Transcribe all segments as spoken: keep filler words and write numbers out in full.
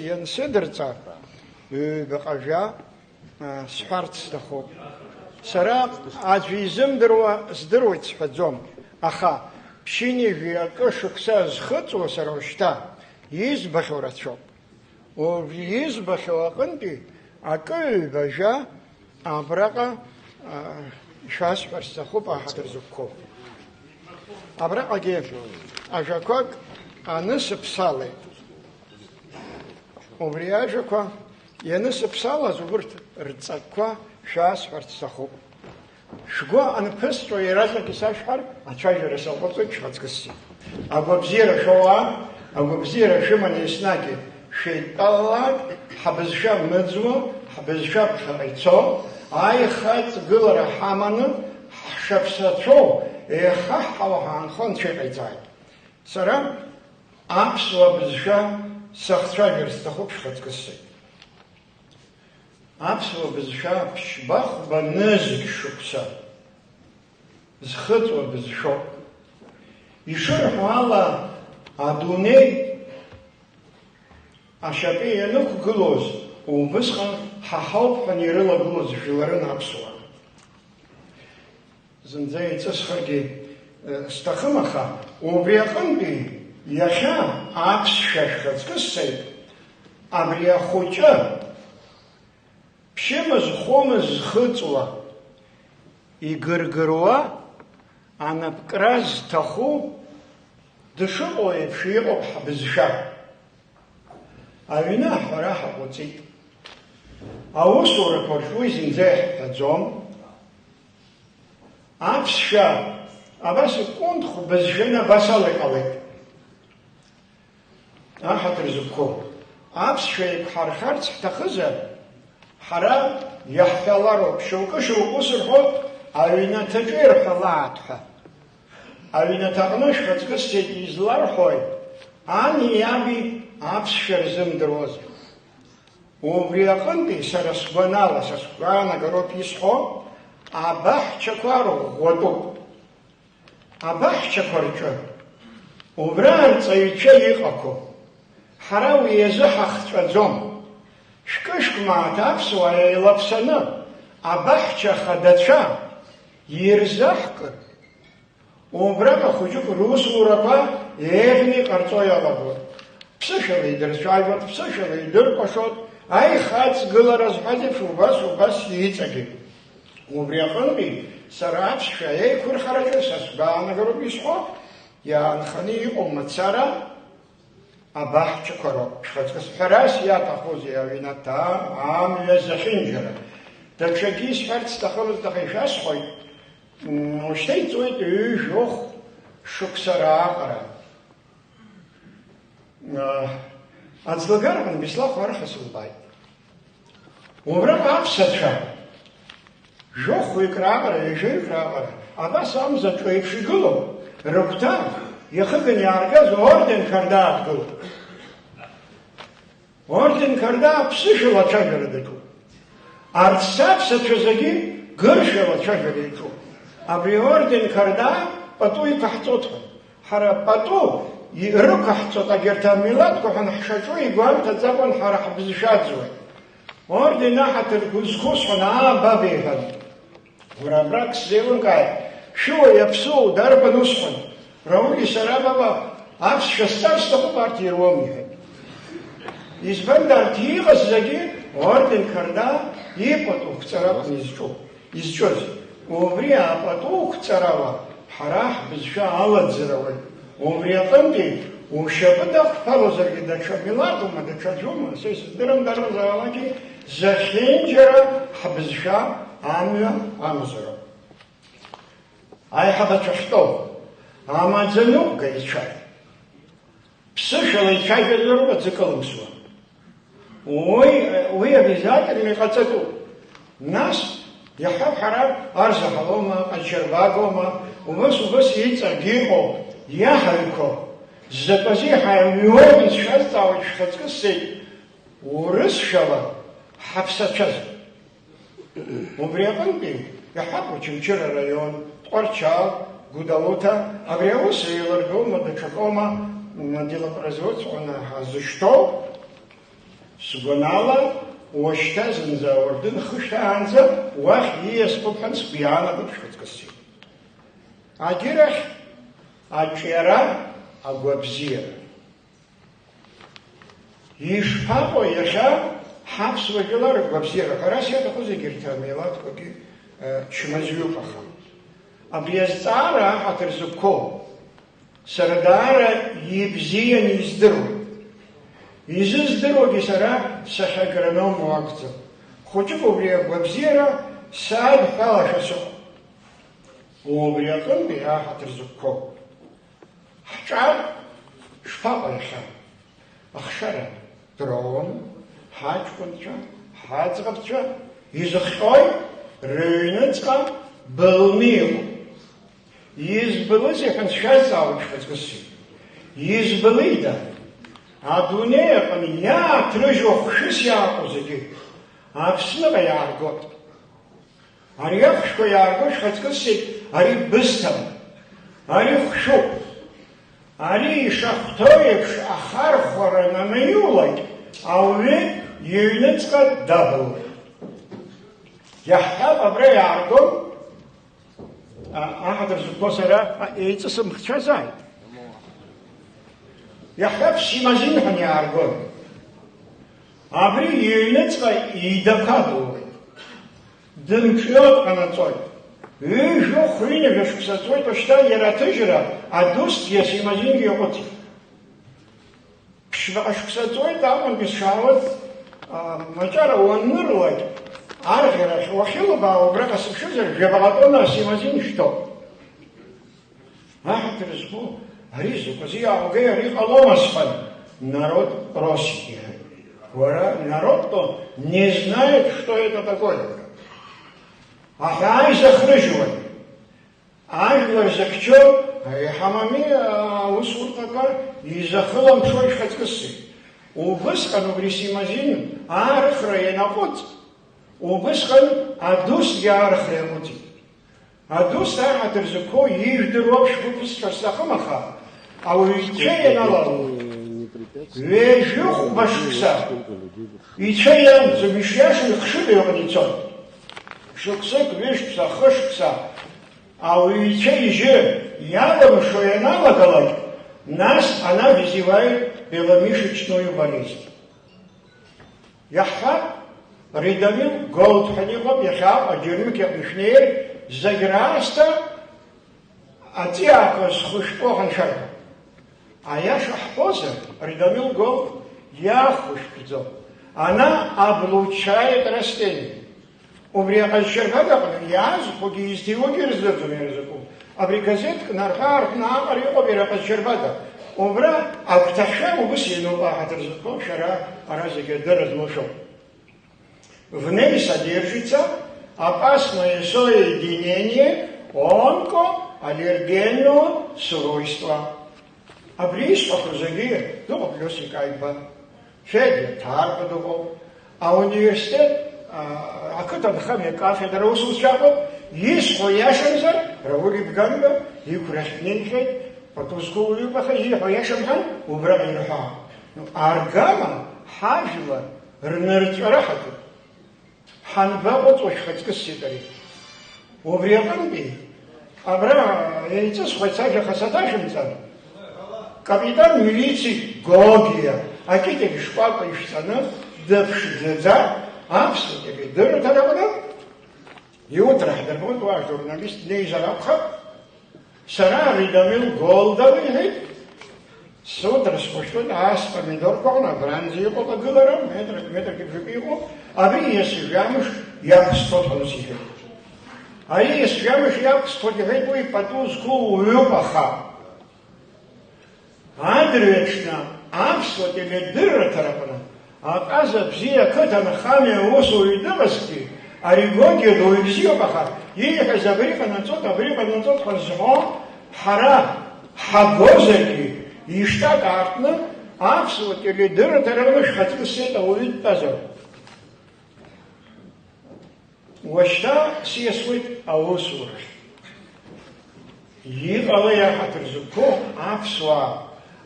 Иансыдырҵа, ҩбаҟа жәа, а, сҳәарц сҭахуп. Сара аӡәы изымдыруа здыруеит сҳәаӡом, аха ԥшьынҩажәи акы шықәса зхыҵуа сара ушьҭа избахьоу рацәоуп. Уажә избахьоу аҟынтәи акы ҩба жәа абраҟа, а, шәасҳәар сҭахуп, аҳаҭыр зықәхо. Абраҟагьы ажәақәак анысыԥсалеит. Убри ажәақәа ианысыԥсалаз, убырҭ рҵакқәа шәасҳәарц сҭахуп. Шәгәы анԥысҵәо иаразнак исашәҳәар, ацәажәара саҟәыҵуеит, шәхаҵкы ссир. Агәабзиара шәоуаа, агәабзиара шәыманы еснагь шәеидтәалалак, ҳбызшәа мыӡуа, ҳбызшәа ԥхьаҟа ицо, аихаҵгылара ҳаманы, ҳшаԥсацәоу еихаҳҳауа ҳаанхо Анцәа иҟаиҵааит. Сара аԥсуа бызшәа сахцәажәар сҭахуп, шәхаҵкы ссир. Аԥсуа бызшәа ԥшьба-хәба нызқь шықәса зхыҵуа бызшәоуп. Ишырҳәо ала, адунеи ашьапы ианықәгылоз, убысҟан ҳа ҳауп ҳәа ирылагылоз жәларын аԥсуаа. Зынӡа еиҵысхыргьы, э, сҭахым, аха убри аҟынтәи иахьа аԥсшәа шәхаҵкы ссеит, абри ахәыҷы ԥшьымыз-хәымыз зхыҵуа, игыргыруа, анапкра зҭаху дышыҟоу еиԥш иҟоуп ҳбызшәа. Аҩны аҳәара ҳаҟәыҵит. Аусурақәа рҿы уи зынӡа иаҳҳәаӡом. Аԥсшәа абас икәынтху бызшәаны абас ала иҟалеит. Аҳаҭыр зықәхо, аԥсшәа еиқәҳархарц ҳҭахызар, ҳара иаҳҳәалароуп, шьоукы-шьоукы ус рҳәоит, аҩнаҭаҿы ирҳәалааит ҳәа. Аҩнаҭаҟны шәхаҵкы ссеит, изларҳәои, ани иаби аԥсшәа рзымдыруазар? Убри аҟынтәи сара сгәанала, са сгәаанагароуп исҳәо, абаҳчақәа рӷәӷәатәуп. Абаҳчақәа рҿы убра арҵаҩцәа иҟақәоу, ҳара уи азы ҳахҵәаӡом. Шәкы-шәк мааҭ аԥсуаа еилаԥсаны абаҳча ахадацәа ирзаҳкыр, убраҟа хәыҷык русурақәа еиӷьны иҟарҵо иалагоит. Ԥсышәала идырцәажәоит, ԥсышәала идыркәашоит, аихаҵгылара зҳәаз еиԥш убас, убас иҵегьы. Убри аҟынтәи сара аԥсшәа еиқәырхараҿы са сгәаанагароуп исҳәо, иаанханы иҟоу мацара абаҳчақәа роуп. Шәхаҵкы сҳәарас иаҭахузеи, аҩнаҭа, амҩа, зехьынџьара. Даҽакгьы исҳәарц сҭахымызт, аха ишәасҳәоит, м, ушьҭа иҵуеит ҩажәохә шықәса раҟара. Аӡлагараҟны Беслахә арха сылбааит. Убраҟа аԥсацәа жәохәҩык раҟара, ҩажәаҩык раҟара, абас амзаҿ еиԥш игылоуп, рыгәҭа иахыганы иааргаз орденқәа рдаадгылоуп. Орден Қарда ԥсышәала ацәажәара даҿуп. Арҭ саԥсацәа зегьы гыршәала ацәажәара иаҿуп. Абри аорден Қарда пату иқәаҳҵоит ҳәа. Ҳара пату ирықәаҳҵоит, агьырҭ амилаҭқәа ҳәа ҳшаҿу игәамҭаӡакәан ҳара ҳбызшәа аӡуеит. Орден аҳаҭырқәа зқәу сҳәан, аа, баб, иҳәан. Уара абрак сзеилымкааит, шәуа иаԥсуоу дарбан усҟан? Рауль сара баба аԥсшәа сҵар сҭахуп, арҭ ируам, иҳәеит. Избан, арҭ иҟаз зегьы орден Қарда ипату қәҵара акәын изҿу, изҿыз. Убри апату қәҵарала ҳара ҳбызшәа алаӡыра ауеит. Убри аҟынтәи ушьапы дақәԥалозаргьы, даҽа милаҭума, даҽаӡәума, са исыздырам дарбанзаалакгьы, зехьынџьара ҳбызшәа амҩа амазароуп. Аиҳабацәа ахьтәоу, амаӡаныҟәгаҩцәа, ԥсышәала ицәажәаӡароуп аӡы кылымсуа. Уи, уи обязательно иҟаҵатәуп. Нас, иаҳҳәап, ҳара арзаҳалома, ҟанчарбагома, убас, убас иҵегь иҟоу, иаҳаҩқәоу, закәазеи ҳаимҩуеи ҳәа сшәазҵаауеит, шәхаҵкы ссеит, урысшәала ҳаԥсацәазар. Убри аҟынтәи, иаҳҳәап, Очамчыра араион, Тҟәарчал, Гәдоуҭа, абри аус еилыргоума, даҽакоума, м, делопроизводствоны ҳазышьҭоу, Сгәанала, уашьҭа зынӡа ауардын хышәаанӡа уахь ииасхоуп ҳәа сгәы иаанагоит, шәхаҵкы сцеит. Агьырахь, аҿиара, агәабзиара. Ишԥаҟоу иахьа ҳаԥсуа жәлар ргәабзиара? Ҳәарас иаҭаху зегьы ирҭ амилаҭқәагьы, э, чмазаҩуп, аха абри азҵаара аҳаҭыр зықәу сара даара ибзианы издыруеит. Изыздыруагьы сара сахьагроному акәӡам. Хәыҷык убри агәабзиара садҳәалашәа сыҟоуп. Убри аҟынтәи аҳаҭыр зықәу ҳҿар шԥаҟоу иахьа? Ахшара дроуан, ҳаҷкәынцәа, ҳаӡӷабцәа изыхҟьои? Рыҩныҵҟа былны иҟоуп. Избылызеи ҳәа сшәазҵаауеит, шәхаҵкы сцеит. Избылида? Адунеи аҟны иааҭрыжьуа хәшәыс иааҟоу зегьы Аԥсныҟа иааргоит. Ари ахәшәқәа иаарго, шәхаҵкы сцеит, ари бысҭам, ари хәшәуп. Ари ишахәҭоу еиԥш ахархәара нанаиулак, ауаҩы иҩныҵҟа дабылуеит. Иаҳҳәап, абра иааргон, а, аҳаҭыр зықәу сара, а, еиҵысымхцәазааит. Иаҳҳәап, симазин ҳәа иааргон. Абри иҩныҵҟа идақәа былуеит. Дымҿио дҟанаҵоит. Ҩажәи хәи-ҩажәа шықәса ҵуеит, уашьҭа иара аҭыжьра адусгьы асимазингьы иаҟәыҵит. Ԥшьбаҟа шықәса ҵуеит Аҟәантәи сшаауаз, а, маҷара уанырлак, арӷьарахь уахьылбаау, убраҟа сыԥшызар, жәабаҟа тонна асимазин шәҭоуп. Аҳаҭыр зқәу, ари закәызеи, иааугеи, ари ҟалома, сҳәан, народ просит, иҳәеит. Уара, народ-то не знает, что это такое. Аҳәаа изахрыжьуан. Ажәлар зыхьчо, иҳамами аусурҭақәа, изахыламԥшуа ишәхаҵкы сцеит. Убысҟан убри симазин аарыхра ианаҟәыҵ, убысҟан адусгьы аарыхра иаҟәыҵит. Адус аҳаҭыр зықәу ижәдыруа шәгәы ԥысҵәар сҭахым, аха ауаҩ ицәа ианалалоит. Ҩажәи хәба шықәса ицәа иамӡом, ишиашоу ихшыбаҩ аҟны ицоит. Шықәсык, ҩышықәса, хышықәса, ауаҩ ицәа ижьы иалымшо ианалагалак, нас она вызывает беломышечную болезнь. Иаҳҳәап, Радомил Голд ҳәа иҟоуп, иахьа аџьармыкьа шәнеир, зегь раасҭа аҵиаақәа зхышәтәу ҳаншәарҭоуп. Аиаша ҳҳәозар, Радомил Голд иахәышәтәӡом. Она облучает растения. Убри аҟазшьарбага аҟны иаазхәогьы изҭиуагьы ирыздырӡом иара закәу. Абри газеҭк нарҳәы-аарҳәны аҟара иҟоуп иара аҟазшьарбага. Убра агәҭахьшәа убыс иануп аҳаҭыр зықәу, шәара ара зегьы адырра змоу шәоуп. В ней содержится опасное соединение онкоаллергенного свойства. Абри исҳәақәо зегьы дыҟоуп Лиосик Аиба, Федиа Ҭарба дыҟоуп, ауниверситет, а, ақыҭанхамҩа акафедра аусзуҩцәа ыҟоуп, исҳәо иашамзар, Рауль Ибганба иқәрахь днеихьеит, пату зқәу уаҩуп, аха ииҳәо иашам ҳәа убраҟа ирҳәо. Аргама ҳажәлар рнырҵәара ҳаҿуп. Ҳанбаҟәыҵуа шәхаҵкы сцеит ари. Убри аҟынтәи, абра еиҵысхуеит сажәа хасаҭашәымҵан, капитан милициа Гогиа акьыкьагь шкәакәа ишәҵаны дыԥшӡаӡа аԥсуа теледырраҭара аҟны иуҭра ҳдырбоит, уа ажурналист днеизар акәхап. Сара Радомил Голда леиҳәеит, сыуҭра схәышәтәын, ас помидорқәа аҟны абранӡа иҟоуп агылара, метрак, метрак ԥшьба иҟоуп, абри иацы жәамш иақәсҭоит ҳәа ус иҳәеит. Ари иацы жәамш иақәсҭоит иҳәеит, уи пату зқәу уаҩуп, аха адырҩаҽны аԥсуа теледырраҭараҟны Аҟаза бзиа ақыҭанхамҩа аусуҩы дыҟазҭгьы, ари Гогиа дуаҩ бзиоуп, аха ииҳәаз абри ҟанаҵоит, абри ҟанаҵоит ҳәа зҳәо, ҳара ҳагозаргьы, иштат аартны аԥсуа теледырраҭара аҟны шәхаҵкы сцеит ауаҩы дтәазар. Уашьҭа сиасуеит аусурахь. Иҟалеи аҳаҭыр зықәу аԥсуаа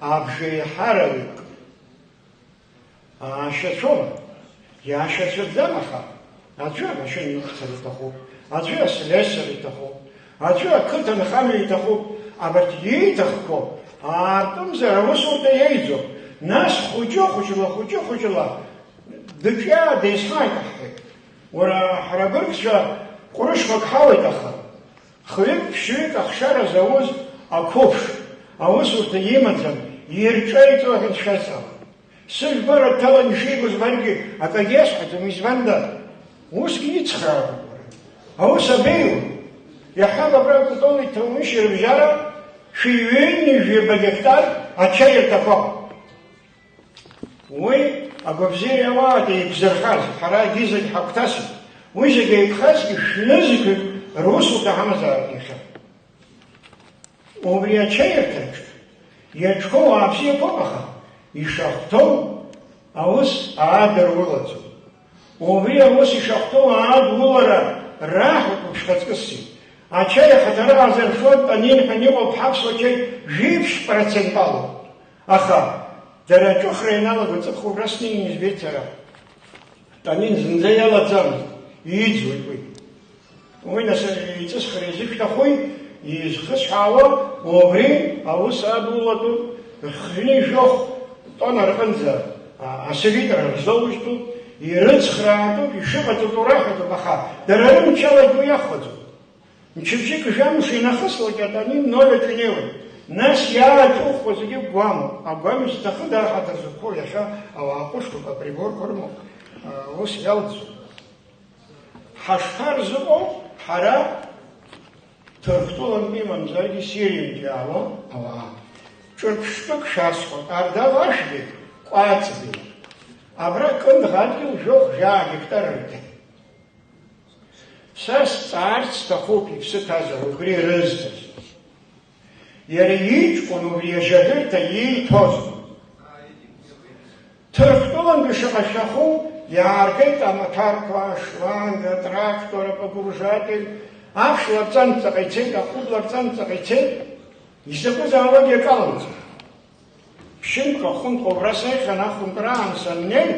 абжеиҳарак? Аашьацәоума? Иаашьацәаӡам, аха аӡәы амашьына иқәцара иҭахуп, аӡәы аслесар иҭахуп, аӡәы ақыҭанхамҩа иҭахуп, абарҭ ииҭахқәоу аартымзар аусурҭа иеиӡом, нас хәыҷы-хәыҷла, хәыҷы-хәыҷла дыҿиаа деизҳаит ҳҳәеит. Уара, ҳара абыргцәа ҟәрышқәак ҳауеит, аха хҩык-ԥшьҩык ахшара зауз ақәыԥш аусурҭа имаӡам, ирҿеиҵо ҳәа шәасҳәап. Сыжәбара дҭалан ишигоз баргьы акагьы иасҳәаӡом, избанда? Усгьы ицхраароуп уара. Аус абеиоу? Иаҳҳәап, абра Кәтол иҭауашьа рыбжьара шәи ҩынҩажәи ҩба гектар ачаирҭақәа. Уи агәабзиара иауаатәи еиқәзырхаз, ҳара егьизегь ҳагәҭасит. Уи зегь еиқәхазгьы шәнызқьҩык русутә ҳамазаарын иахьа. Убри ачаирҭаҿ иаҿқәоу ауаа бзиақәоуп, аха ишахәҭоу аус аадырулаӡом. Убри аус ишахәҭоу аадулара раҳәатәуп шәхаҵкысгьы. Ачаи ахаҭара аазырфоит, Ҭанин ҳәа иҟоуп ҳаԥсуа чаи, жәиԥшь проценталоуп. Аха дара аҿыхра ианалаго ҵыԥх убра снеин избеит сара. Ҭанин зынӡа иалаӡамызт, иӡуеит уи. Уи нас иҵысхра изышәҭахуи, изхысҳәаауа, убри аус адулатәуп, хҩы жәохә тонна рҟынӡа, а, асовитра рзоужьтәуп, ирыцхраатәуп, ишыҟаҵатәу раҳәатәуп, аха дара рымчалагьы уи иахәаӡом. Мчыбжьык жәамш инахыслак, Ҭанин ноль аҿы инеиуеит. Нас иааҿухуа зегьы гәамоуп. Агәам изҭахыда ахаҭа зықәу, иахьа ауаа ҟәышқәак априборқәа рымоуп, а, ус иалҵуеит. Ҳашԥарзыҟоу ҳара Ҭырқәтәылантәи мамзаргьы Сириантәи иаауа ауаа? Ҿырԥштәык шәасҳәап, Ардал ашәбеи Кәаҵбеи. Абра Кындӷа адгьыл жәохә-жәаа гектар рыҭеит. Са сҵаарц сҭахуп иԥсы ҭазар убри рызҭаз. Иара иҷкәын убри ажьаҳәырҭа ииҭозма? Ҭырқәтәылантәи шаҟа шәахәоу иааргеит амаҭәарқәа, ашланга, атрактор, апогружатель, аԥш ларҵан ҵаҟа ицеит, ахәыбларҵан ҵаҟа ицеит, изакәызаалак иакаламҵеит. Ԥшьынтәҟа, хәынтәҟа убра сеихьан, ахәынтәраан саннеи,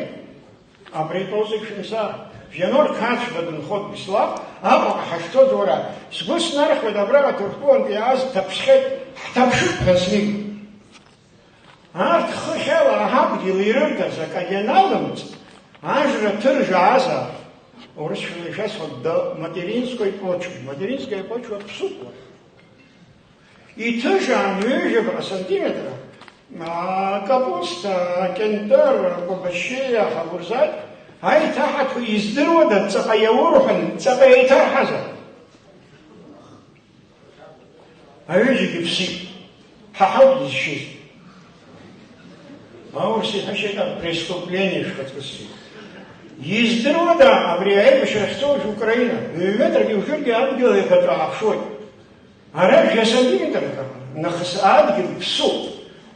абри итәоу зегь шәымсаа, Вианор Қацәба дынхоит, Беслав, Аҟәаҟа ҳашцоз, уара, сгәы снархьуеит, абраҟа Ҭырқәтәылантәи иааз дҭаԥшхьеит, ҳҭаԥшып ҳәа сниеит. Арҭ хыхьала адгьыл ирырҭаз акагьы аналымҵ, ажра ҭыржаазаап, урысшәала ишәасҳәап, до материнской почвы, материнская почва ԥсуп уара. Иҭыжаан ҩажәаба сантиметра, аа, капуста, акьантар, акәабашьиа, ахагәырзаҵә, аиҭаҳаҭуа издыруада ҵаҟа иаурҳәан, ҵаҟа еиҭарҳазар? Аҩыџьагьы ԥсит, ҳа ҳауп дызшьыз. Аурыс иҳәашьеит, преступление шәхаҵкысгьы. Издыруада абри аибашьра ахьцоу Украина? Ҩ-метргьы уажәыргьы адгьыл еиқәаҵәа ааԥшуеит. Ара жәа сантиметрак нахыс адгьыл ԥсуп.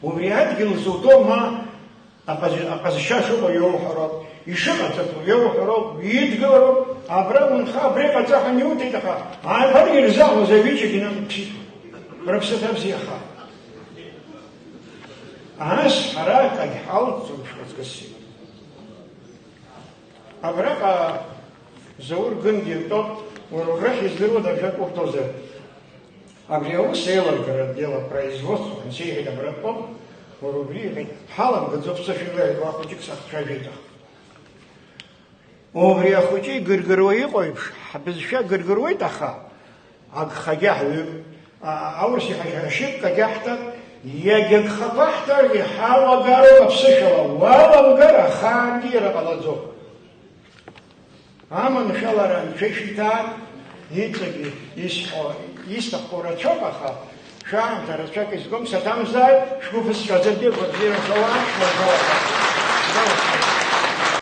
Убри адгьыл зутәу ма аҟаз-, аҟазшьа шыҟоу иоуҳәароуп, ишыҟаҵатәу иоуҳәароуп, идгылароуп, абра унха, абра иҟаҵа ҳәа иуҭеит, аха абар ирзаҳәоз аҩыџьагьы наҟ иԥсит. Рыԥсы ҭабзиаха. Ас ҳара акагь ҳалҵӡом шәхаҵкысгьы. Абраҟа Заур Гынди дтәоуп, уара угәахь издыруада ажәак урҭозар? Абри аус еилыргара, делопроизводство ҳәа сеиҳәеит, абра дтәоуп, уара убри иҳәеит, ҳаламгаӡо бцашәа илеиҳәеит, уа хәыҷык сахцәажәеит аха. Убри ахәыҷы игыргыруа иҟоу еиԥш, ҳбызшәа гыргыруеит, аха агхагьы ҳҩып, а-, аурс иҳашьа ашьыпк агьаҳҭап, иагьа гхақәа ҳҭаргьы ҳалагароуп аԥсышәала, уаламгар ахаангьы иара ҟалаӡом. Аманшәалара анцәа ишәиҭаак, иҵегьы исҳәо, исҭахқәоу рацәоуп, аха шәаамҭа рацәак изгом, саҭамзааит, шәгәы ԥысҵәаӡаргьы, агәабзиара шәоуа, шәмырбалаӡац.